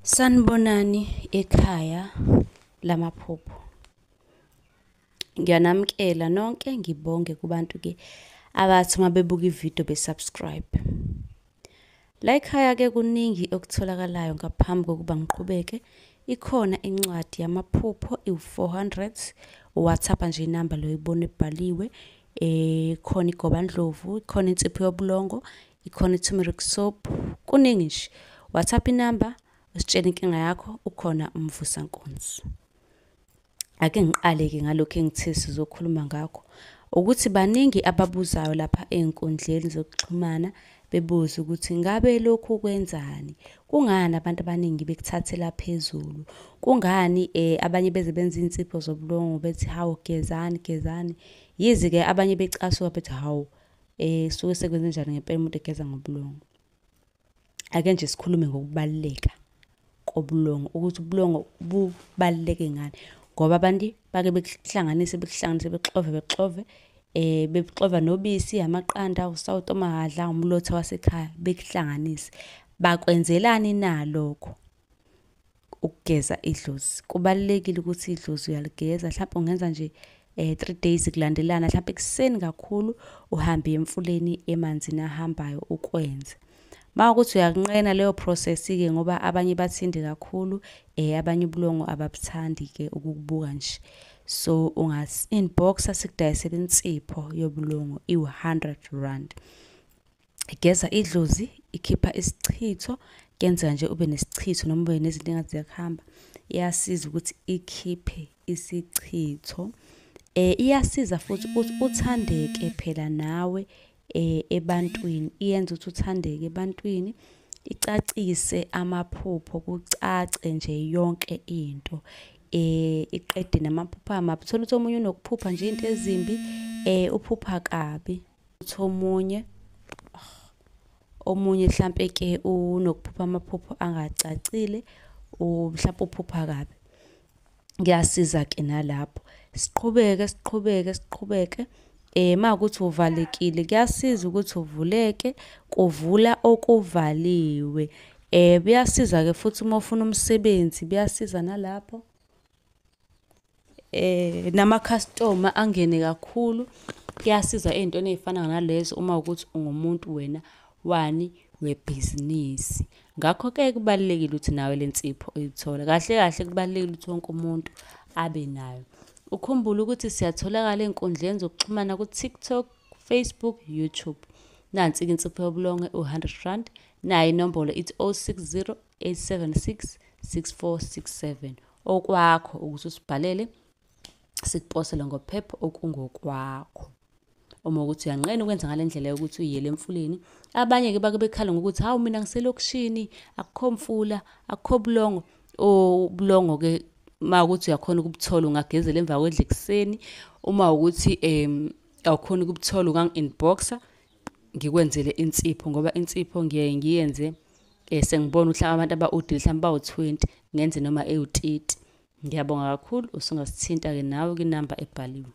Sanibonani ekhaya lamaphupho. Ngiyanamukela nonke, ngibonge kubantu-ke abathi uma bebuka ividiyo be-subscribe. La ekhaya-ke kuningi okutholakalayo ngaphambi kokuba ngiqhubeke, ikhona incwadi yamaphupho iwu-400, u-WhatsApp-a nje inamba le oyibona ebhaliwe. Khona igobandlovu, ikhona insipho yobulongo, ikhona i-turmeric soap, kuningi nje. WhatsApp inamba, usitshele inkinga yakho, ukhona umvusankunzi. Ake ngiqale-ke ngalokhu engithe sizokhuluma ngakho, ukuthi baningi ababuzayo lapha ey'nkundleni zokuxhumana, bebuza ukuthi ngabe lokhu kwenzani? Kungani abantu abaningi bekuthathela phezulu? Kungani abanye beze benze iy'nsipho zobulongo bethi, hawu gezani, gezani. Yize-ke abanye becasuka bethi, hawu suke sekwenzenjani ngempela umuntu egeza ngobulongo? Ake nje sikhulume ngokubaluleka kobulongo, ukuthi ubulongo bubaluleke ngani, ngoba abantu bake bekuhlanganise bekuhlanganise bexove bexove, bexova nobisi, amaqanda, usawoti, omahhadla, umlotha wasekhaya, bekuhlanganise. Bakwenzelani na lokho? Ukugeza idlozi. Kubalulekile ukuthi idlozi uyaligeza, hlampe ungenza nje 3 days kulandelana, hlampe ekuseni kakhulu uhambe uye emfuleni emanzini ahambayo ukwenze. Uma kuwukuthi uyakunqena leyo process-ke ngoba abanye bathinde kakhulu, abanye ubulongo ababuthandi-ke ukukubuka nje. So ungasi-inbox-a sikudayisele insipho yobulongo iwu-100 rand. Igeza idlozi, ikhipha isichitho, kuyenzeka nje ube nesichitho noma ube nezinto engathi ziyakuhamba. Iyasiza ukuthi ikhiphe isichitho. Iyasiza futhi ukuthi uthandeke phela nawe ebantwini, iyenza ukuthi uthandeke ebantwini, icacise amaphupho, kucace nje yonke into. Iqede namaphupho amabi. Uthole ukuthi omunye unokuphupha nje into ezimbi, uphupha kabi. Uthi omunye, omunye hlampe-ke unokuphupha amaphupho angacacile, mhlampe uphupha kabi. Kuyasiza-ke nalapho. Siqhubeke, siqhubeke, siqhubeke. Uma kuwukuthi uvalekile, kuyasiza ukuthi uvuleke, kuvula okuvaliwe. Kuyasiza-ke futhi uma ufuna umsebenzi, kuyasiza nalapho. Namakhasitoma angene kakhulu. Kuyasiza ey'ntweni ey'fana nalezo uma kuwukuthi ungumuntu wena wani, webhizinisi. Ngakho-ke kubalulekile ukuthi nawe le nsipho uyithole. Kahle kahle kubalulekile ukuthi wonke umuntu abe nayo. Ukhumbule ukuthi siyatholakala ey'nkundleni zokuxhumana ku-TikTok, Facebook, YouTube. Nansi-ke insipho yobulongwe u-100 rand. Nayi inombolo ithi 060 876 6467. Okwakho ukuthi usibhalele sikuposele ngophepha okungokwakho. Uma ukuthi uyanqena ukwenza ngale ndlela yokuthi uyiyele emfuleni. Abanye-ke bake bekhala ngokuthi hawu mina ngiselokishini, akukho mfula, akukho bulongo. Ubulongo-ke uma ukuthi uyakhona ukubuthola ungagezela emva kwendlu ekuseni. Uma ukuthi awukhoni ukubuthola ungangi-inbox-a ngikwenzele insipho ngoba insipho ngiyaye ngiyenze sengibona ukuthi abantu aba-odile mhlawumbe bawu-20 ngenze noma ewu-30. Ngiyabonga kakhulu, usungasithinta-ke nawe kwinamba ebhaliwe.